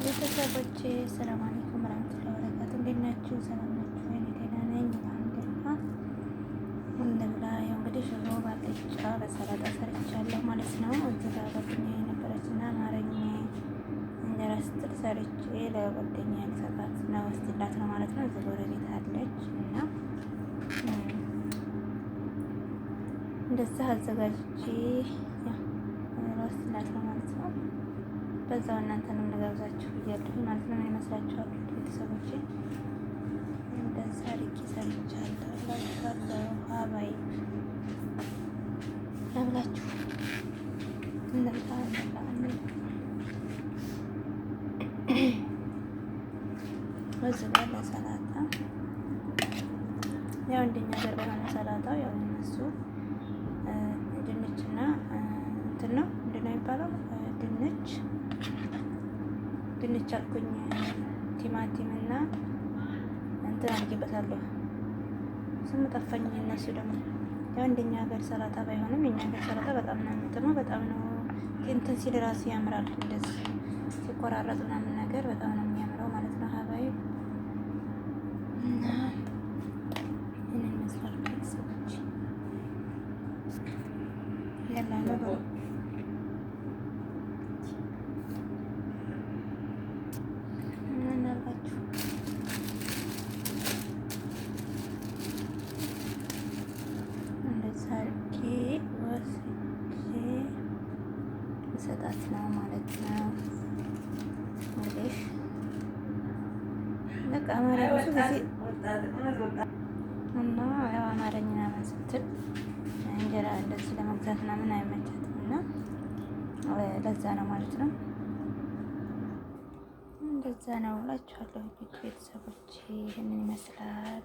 ቤተሰቦቼ ሰላም አለይኩም ወራህመቱላሂ ወበረካቱ። እንዴት ናችሁ? ሰላም ናችሁ? እኔ ደህና ነኝ አልሐምዱሊላህ። እንብላ። ያው እንግዲህ ሽሮ ባልጫ በሰላጣ ሰርቻለሁ ማለት ነው። እዚህ ጋር ጓደኛዬ ነበረችና አማረኝ እንጀራ ስትል ሰርቼ ለጓደኛዬ ልሰጣት ነው ወስድላት ነው ማለት ነው። እዚህ ጎረቤት አለች እና እንደዛ አዘጋጅቼ ወስድላት ነው ማለት ነው። በዛው እናንተንም ልጋብዛችሁ እያለሁ ማለት ነው። ምን ይመስላችኋል ቤተሰቦቼ? እንደዛ አድርጌ ሰርቻለሁ እላችኋለሁ። ሀባይ ለብላችሁ እንብላ እንብላ እንብላ። እዚህ ጋር ለሰላጣ ያው እንደኛ ሀገር ባይሆንም ሰላጣው ያው እነሱ ድንችና እንትን ነው ምንድን ነው የሚባለው ድንች ድንች አልኩኝ ቲማቲም እና እንትን አድርጌበታለሁ። ስሙ ጠፋኝ። እነሱ ደግሞ ያው እንደኛ ሀገር ሰላጣ ባይሆንም የኛ ሀገር ሰላጣ በጣም ነው የሚጥመው። በጣም ነው እንትን ሲል ራሱ ያምራል። እንደዚህ ሲቆራረጥ ምናምን ነገር በጣም ነው የሚያምረው ማለት ነው። ሀባይ እና ይህንን ይመስላል ቤተሰቦች ያላ እናልባችሁ እንደዛ አድርጌ ወስጄ እሰጣት ነው ማለት ነው። እንግዲህ በቃ አማርኛ ብዙ ጊዜ እና ያው አማርኛ ምናምን ስትል እንጀራ እንደዚህ ለመግዛት ምናምን አይመቻትም እና ለዛ ነው ማለት ነው። እንደዛ ነው እላችኋለሁ ቤተሰቦች፣ ይህንን ይመስላል።